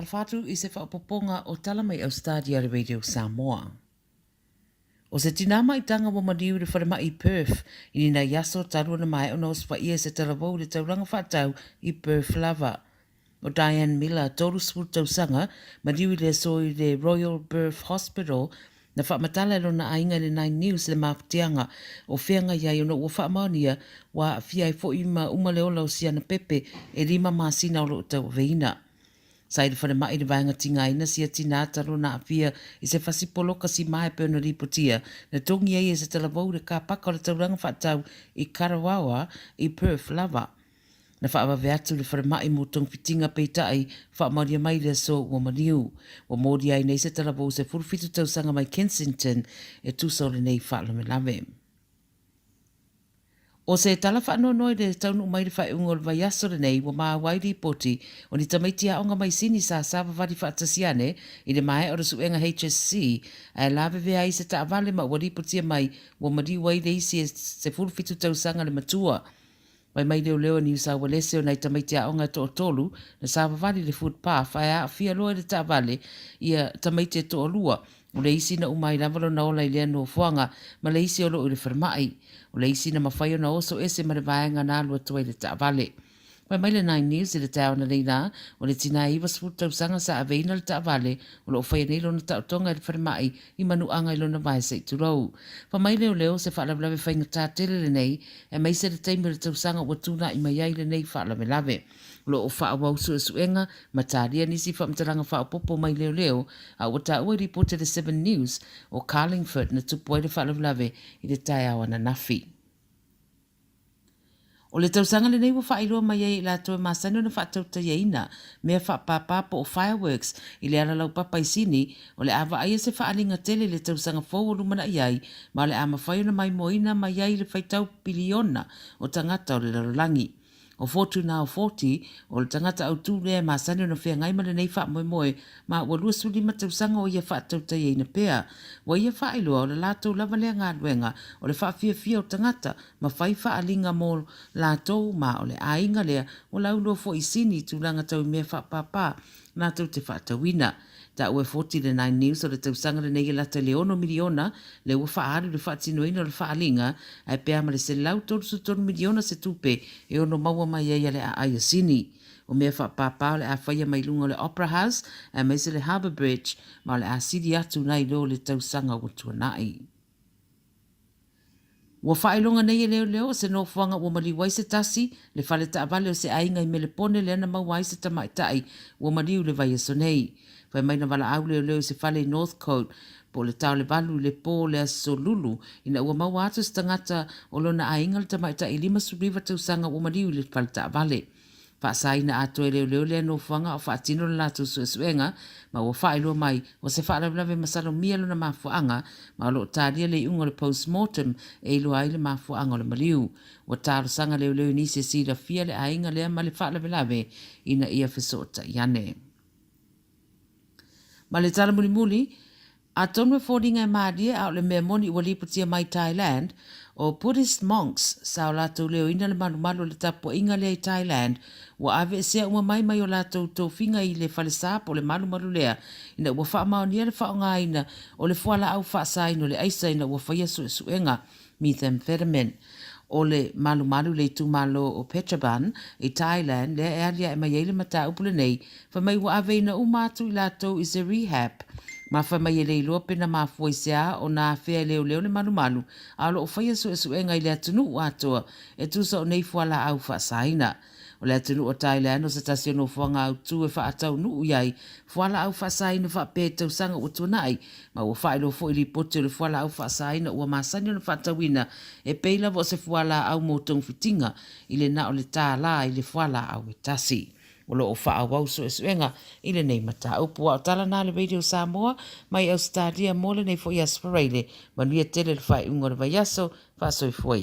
Faatalofa atu i se faaopoopoga o Tala Mai Ausetalia a le Radio Samoa. O se tinā maitaga ua maliu i le falemai i Perth i ni nai aso talu ona maea ona osofaia i se talavou i le taulaga faatau i Perth lava. O Diane Miller, 30 tausaga, maliu i le aso i le Royal Perth Hospital, na faamatala e lona aiga i le Nine News le mafatiaga o feagai ai ona ua faamaonia ua aafia ai foi ma uma le ola o siana pepe e lima masina o lo o tauaveina. Sa i le falemai i le vaega tigaina sia tinā talu ona aafia i se fasi poloka simā e pei ona lipotia, na togi ai e se talavou i le kāpaka o le taulaga faatau i Karawawa i Perth lava. Na faavave atu le falemai mo togafitiga peitai faamaonia mai le aso ua maliu. Ua molia ai nei se talavou 17 tausaga mai Kensington e tusa o lenei faalavelave. ʻO se tala faanoanoa i le taunuu mai i le faaiuga o le vaiaso lenei ua maua ai lipoti o ni tamaiti aoga mai Sini sa savavali faatasi ane i le maea o le suega HSC ae lavevea ai se taavale ma ua lipotia mai ua maliu ai le isi e 17 tausaga le matua. Fai mai leoleo e Niu Saualese o nai tamaiti aoga e toatolu na savavali i le footpath ae aafia loa i le taavale ia tamaiti e toalua. O le isi na uma ai lava lona ola i lea nofoaga ma le isi o lo o i le falemai. O le isi na mafai ona oso ese ma le vaega na alu atu ai le taavale. Fai mai le Nine News i le taeao ananei la, o le tina e 90 tausaga sa aveina le taavale o lo o faia nei lona taotoga i le falemai i Manuaga i lona vae se i tulou. Fai mai leoleo, se faalavelave faigata tele lenei, aemaise le taimi o le tausaga ua tuna'i mai ai lenei faalavelave. O lo o faaauau suesuega ma talia nisi faamatalaga faaopoopo mai leoleo, a ua taua i lipoti a le Seven News o Carlingford na tupu ai le faalavelave i le taeao ananafi. O le tausaga lenei ua faailoa mai ai e i latou e masani ona faatautaiaina mea faapāpā po o fireworks i le ala laupapa i Sini, o le a vaaia se faaaliga tele i le tausaga fou o lumanaʻi ai ma o le a mafai ona maimoaina mai ai le faitau piliona o tagata o le lalolagi. O Fortunao Forti, o le tagata autū lea e masani ona feagai ma lenei faamoemoe ma ua 25 tausaga o ia faatautaiaina pea. Ua ia faailoa o le latou lava lea galuega o le faafiafia o tagata ma fai faaaliga mo latou ma o le aiga lea ua laulua foi i Sini i tulaga tau i mea faapāpā latou te faatauina. Taua e Forti le Nine News o le tausaga lenei e lata i le ono miliona lea ua faaalu i le faatinoina o le faaaliga ae pe a ma le 133 miliona se tupe e ono maua mai ai a le aai a Sini. O mea faapāpā o le a faia mai luga o le Opera House aemaise le Harbour Bridge ma o le a sili atu nai lo le tausaga ua tuanai. Ua faailoga nei e leoleo o se nofoaga ua maliu ai se tasi, le fale taavale o se aiga i Melepone lea na maua ai se tamaitai ua maliu i le vaiaso nei. Fai mai na valaau leoleo i se fale i Northcote po o le taolevalu i le po o le aso Lulu ina ua maua atu se tagata o lona aiga le tamaitai 59 tausaga ua maliu i le fale taavale. Faasaina atoa e leoleo lea nofoaga a o faatino le latou suesuega ma ua faailoa mai o se faalavelave masalomia lona mafuaaga ma o lo o talia le iuga o le post-mortem e iloa ai le mafuaaga o le maliu. Ua talosaga leoleo i nisi e silafia le aiga lea ma le faalavelave ina ia fesootai ane. Ma le tala mulimuli, atonu e foliga e malie a o le mea moni ua lipotia mai Thailand, o Buddhist monks sa o latou leoina le malumalu o le tapuaiga lea i Thailand, ua aveesea uma mai mai o latou tofiga i le falesa po o le malumalu lea ina ua faamaonia le faaaogaina o le fualaau faasaina o le aisa ina ua faia suesuega methamphetamine. O le malumalu i le itumalo o Phetchabun i Thailand lea e aliae mai ai le mataupu lenei, fai mai ua aveina uma atu i latou i se rehab. Ma fai mai e le iloa pe na mafua i se a ona afea e leoleo le malumalu, a o lo o faia suesuega i le atunuu atoa e tusa o nei fualaau faasaina. O le atunuu o Thailand o se tasi o nofoaga autū e faataunuu i ai fualaau faasaina faapea i tausaga ua tuanai, ma ua faailoa foi lipoti o le fualaau faasaina ua masani ona faatauina e pei lava o se fualaau mo togafitiga i le na o le tālā i le fualaau e tasi. O lo o faaauau suesuega i lenei mataupu. A o tala na a le Radio Samoa mai Ausetalia mo lenei foi Aso Faraile. Manuia tele le faaiuga o le vaiaso. Faasoifua ia.